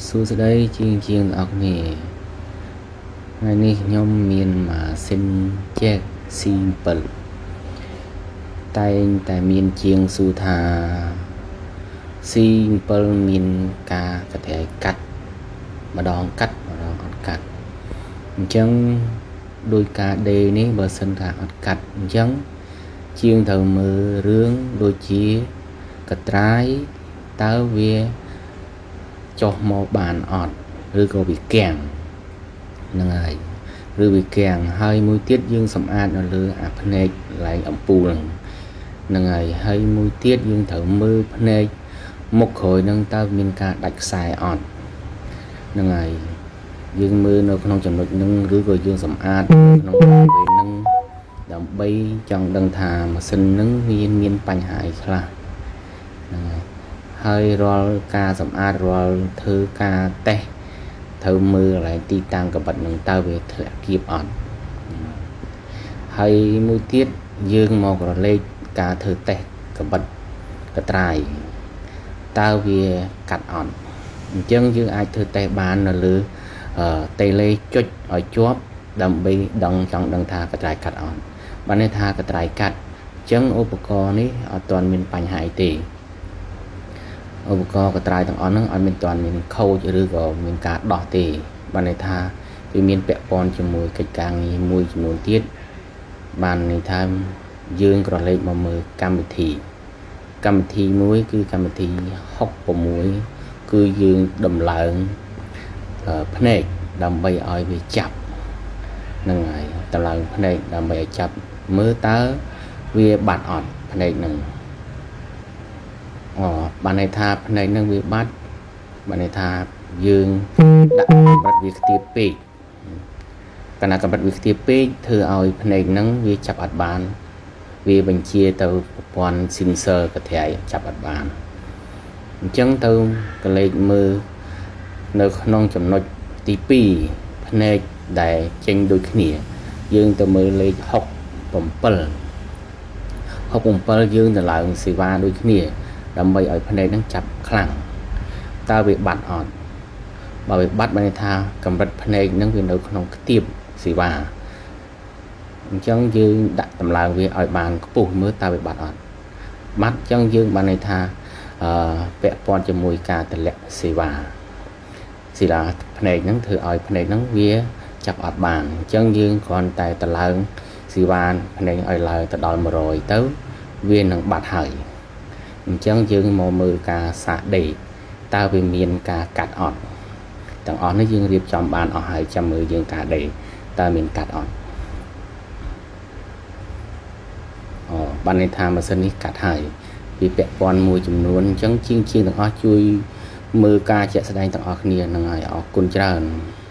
សួស្តីជាងជាងទាំងអស់គ្នាថ្ងៃនេះខ្ញុំមានម៉ាស៊ីនចែក C7 តែងតែមានជាងសួរថា C7 មានការកត្រៃកាត់ម្ដងកាត់ម្ដងអត់កាត់អញ្ចឹងដោយការដេនេះបើសិនថាអត់កាត់អញ្ចឹងជាងត្រូវមើលរឿងដូចជាកត្រាយតើវាចុះមកបានអត់ឬក៏វាគាំងហ្នឹងហើយឬវាគាំងហើយមួយទៀតយើងសម្អាតនៅលើអាភ្នែកឡើងអំពូលហ្នឹងហើយហើយមួយទៀតយើងត្រូវមើលភ្នែកមុខក្រោយហ្នឹងតើមានការដាច់ខ្សែអត់ហ្នឹងហើយយើងមើលនៅក្នុងចំណុចហ្នឹងឬក៏យើងសម្អាតក្នុងបរិវេណហ្នឹងដើម្បីចង់ដឹងថាម៉ាស៊ីនហ្នឹងមានបញ្ហាអីខ្លះហ្នឹងហើយហើយរាល់ការសម្អាតរាល់ធ្វើការតេស្តត្រូវមើលកន្លែងទីតាំងកបិតនឹងតើវាធ្លាក់គៀបអត់ហើយមួយទៀតយើងមករលែកការធ្វើតេស្តកបិតកត្រាយតើវាកាត់អត់អញ្ចឹងយើងអាចធ្វើតេស្តបាននៅលើតេលេចុចឲ្យជាប់ដើម្បីដឹងចង់ដឹងថាកត្រាយកាត់អត់បានន័យថាកត្រាយកាត់អញ្ចឹងឧបករណ៍នេះអត់ទាន់មានបញ្ហាអីទេឧបករណ៍កត្រាយទាំងអស់ហ្នឹងអត់មានទាន់មានខូចឬក៏មានការដោះទេបានន័យថាវាមានពាក់ព័ន្ធជាមួយកិច្ចការងារមួយចំនួនទៀតបានន័យថាយើងក្រឡេកមកមើលកម្មវិធីកម្មវិធីមួយគឺកម្មវិធី66គឺយើងដំឡើងភ្នែកដើម្បីឲ្យវាចាប់ហ្នឹងហើយតម្លើងភ្នែកដើម្បីឲ្យចាប់មើលតើវាបាត់អត់ភ្នែកហ្នឹងអូបានន័យថាភ្នែកហ្នឹងវាបាត់បានន័យថាយើងដាក់កម្រិតវាខ្ទាបពេកកាលណាកម្រិតវាខ្ទាបពេកធ្វើឲ្យភ្នែកហ្នឹងវាចាប់អត់បានវាបញ្ជាទៅប្រព័ន្ធ sensor កត្រាយចាប់អត់បានអញ្ចឹងទៅកលេចមើលនៅក្នុងចំណុចទី2ភ្នែកដែលចេញដូចគ្នាយើងទៅមើលលេខ67 67យើងទៅឡើងសេវាដូចគ្នាដើម្បីឲ្យភ្នែកហ្នឹងចាប់ខ្លាំងតើវាបាត់អត់បើវាបាត់បានន័យថាកម្រិតភ្នែកហ្នឹងវានៅក្នុងខ្ទាបសេវាអញ្ចឹងយើងដាក់តម្លើងវាឲ្យបានខ្ពស់មើលតើវាបាត់អត់បាត់អញ្ចឹងយើងបានន័យថាពាក់ព័ន្ធជាមួយការតម្លាក់សេវាសិលាភ្នែកហ្នឹងធ្វើឲ្យភ្នែកហ្នឹងវាចាប់អត់បានអញ្ចឹងយើងគ្រាន់តែតម្លើងសេវាភ្នែកឲ្យឡើងទៅដល់100ទៅវានឹងបាត់ហើយអញ្ចឹងយើងមកមើលការសាកដេកតើវាមានការកាត់អត់ទាំងអស់នេះយើងរៀបចំបានអស់ហើយចាំមើលយើងការដេកតើមានកាត់អត់អូបានន័យថាម៉ាស៊ីននេះកាត់ហើយវាពាក់ព័ន្ធមួយចំនួនអញ្ចឹងជាងទាំងអស់ជួយមើលការជាក់ស្ដែងទាំងអស់គ្នាហ្នឹងហើយអរគុណច្រើន។